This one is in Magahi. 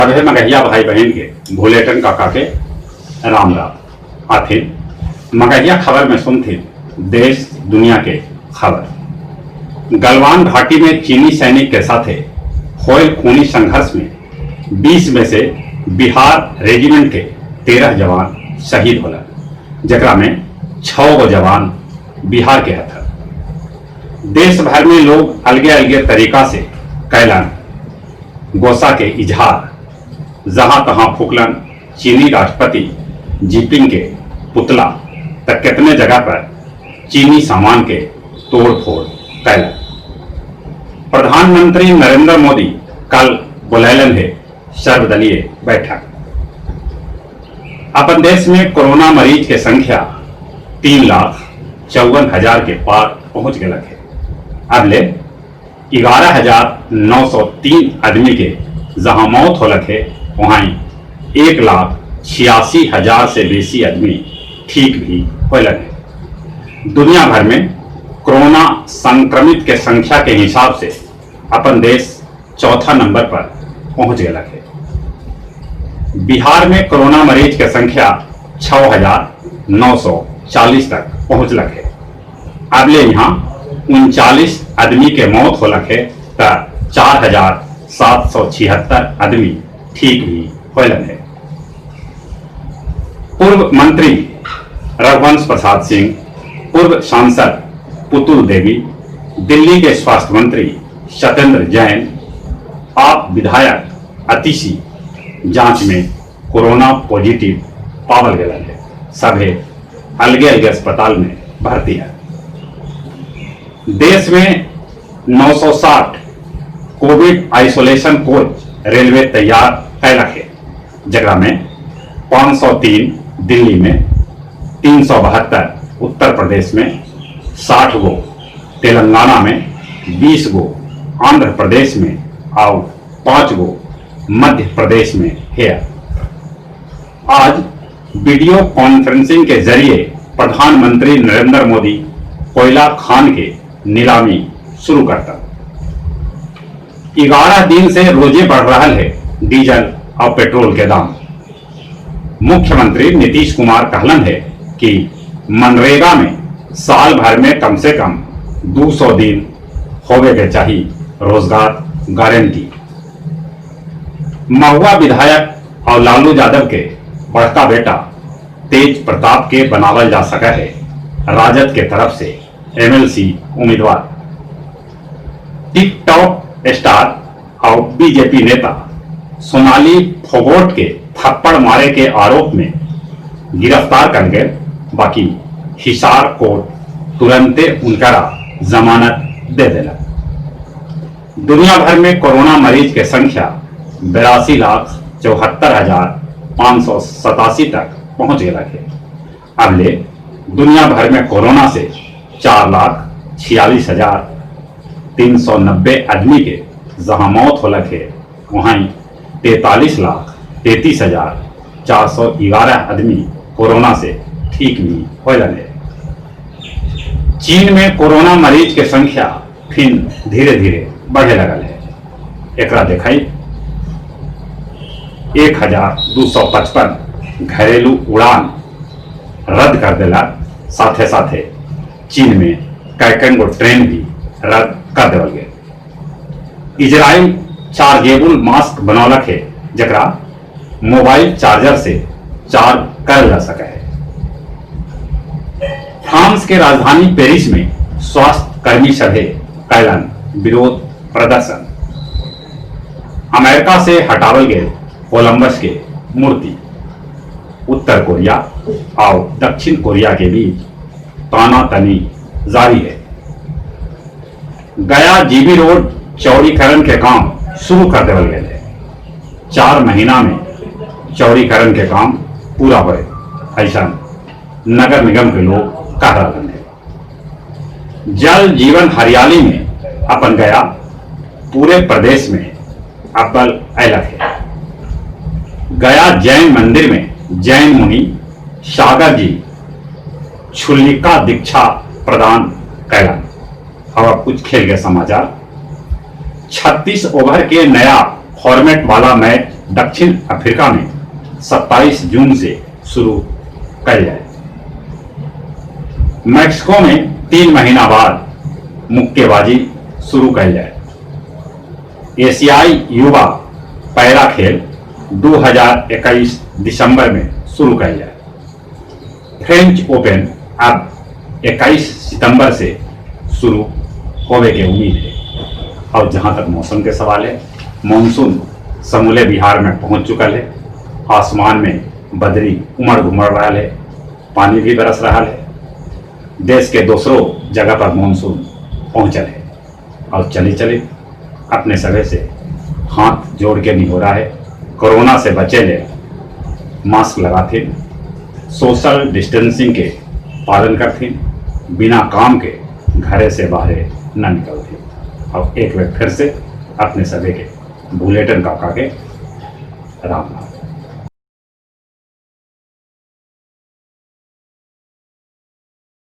सभे मगहिया भाई बहिन के भुलेटन काका के राम राम। आथिन मगहिया खबर में सुनथिन देश दुनिया के खबर। गलवान घाटी में चीनी सैनिक के साथे होयल खूनी संघर्ष में 20 में से बिहार रेजिमेंट के 13 जवान शहीद होलन, जेकरा में 6 गो जवान बिहार के हथन। देश भर में लोग अलगे अलगे तरीका से कैलन गोसा के इजहार। जहां तहां फूकलन चीनी राष्ट्रपति जिनपिंग के पुतला तक कितने जगह पर चीनी सामान के तोड़ फोड़ कैलन। प्रधानमंत्री नरेंद्र मोदी कल बुलैलन है सर्वदलीय बैठक। अपन देश में कोरोना मरीज के संख्या 3,54,000 के पार पहुंच गया है। अब ले 11,903 आदमी के जहां मौत होलक है, वहां 1,86,000 से बेसी आदमी ठीक भी होलन है। दुनिया भर में कोरोना संक्रमित के संख्या के हिसाब से अपन देश चौथा नंबर पर पहुंच गया है। बिहार में कोरोना मरीज के संख्या 6,940 तक पहुंचलक है। अब ले यहाँ 39 आदमी के मौत होलक है त 4,776 आदमी ठीक भी होलन है। पूर्व मंत्री रघुवंश प्रसाद सिंह, पूर्व सांसद पुतुल देवी, दिल्ली के स्वास्थ्य मंत्री सत्येंद्र जैन, आप विधायक अतिशी जांच में कोरोना पॉजिटिव पावल गए है। सभे अलगे अलगे अस्पताल में भर्ती है। देश में 960 कोविड आइसोलेशन कोच रेलवे तैयार कैलक है, जकरा में 503 दिल्ली में, 372 उत्तर प्रदेश में, 60 गो तेलंगाना में, 20 गो आंध्र प्रदेश में और 5 गो मध्य प्रदेश में है। आज वीडियो कॉन्फ्रेंसिंग के जरिए प्रधानमंत्री नरेंद्र मोदी कोयला खान के नीलामी शुरू करता। 11 दिन से रोजे बढ़ रहा है डीजल और पेट्रोल के दाम। मुख्यमंत्री नीतीश कुमार कहलन है कि मनरेगा में साल भर में कम से कम 200 दिन होवे के चाहिए रोजगार गारंटी। महुआ विधायक और लालू यादव के बड़का बेटा तेज प्रताप के बनावल जा सका है राजद के तरफ से एमएलसी उम्मीदवार। टिकटॉक स्टार और बीजेपी नेता सोनाली फोगोट के थप्पड़ मारे के आरोप में गिरफ्तार कर गए, बाकी हिसार कोर्ट तुरंते उनकरा जमानत दे देला। दुनिया भर में कोरोना मरीज के संख्या 82,74,587 तक पहुंच गया है। अब ले दुनिया भर में कोरोना से 4,46,390 आदमी के जहां मौत होलक है, वहीं 43,33,411 आदमी कोरोना से ठीक भी होलन है। चीन में कोरोना मरीज के संख्या फिर धीरे धीरे बढ़े लगल है। एकरा देखाई 1,255 घरेलू उड़ान रद्द कर देला, साथे साथे चीन में कई गो ट्रेन भी रद्द कर देवल गए। इजराइल चार्जेबल मास्क बनौलक है, जकरा मोबाइल चार्जर से चार्ज करल जा सके है। फ्रांस के राजधानी पेरिस में स्वास्थ्य कर्मी सभे कैलन विरोध प्रदर्शन। अमेरिका से हटावल गए कोलंबस के मूर्ति। उत्तर कोरिया और दक्षिण कोरिया के बीच तानातनी जारी है। गया जीबी रोड चौड़ीकरण के काम शुरू कर देवल गए है। 4 महीना में चौड़ीकरण के काम पूरा होए, ऐसा नगर निगम के लोग कह रहे हैं। जल जीवन हरियाली में अपन गया पूरे प्रदेश में अव्वल ऐलक है। गया जैन मंदिर में जैन मुनि सागर जी छुल्लिका दीक्षा प्रदान कैलन। अब कुछ खेल के समाचार। 36 ओवर के नया फॉर्मेट वाला मैच दक्षिण अफ्रीका में 27 जून से शुरू कइल जाए। मैक्सिको में 3 महीना बाद मुक्केबाजी शुरू कइल जाए। एशियाई युवा पैरा खेल 2021 दिसंबर में शुरू कइल जाए। फ्रेंच ओपन अब 21 सितंबर से शुरू होवे के उम्मीद है। और जहां तक मौसम के सवाल है, मानसून समूले बिहार में पहुंच चुका है। आसमान में बदरी उमड़ घुमड़ रहा है, पानी भी बरस रहा है। देश के दूसरों जगह पर मानसून पहुंचल है। और चले चले अपने सभे से हाथ जोड़ के नहीं हो रहा है, कोरोना से बचे ले मास्क लगाते, सोशल डिस्टेंसिंग के पालन करते, बिना काम के घरे से बाहर न निकलते। और एक बार फिर से अपने सभी के बुलेटिन काका के राम राम।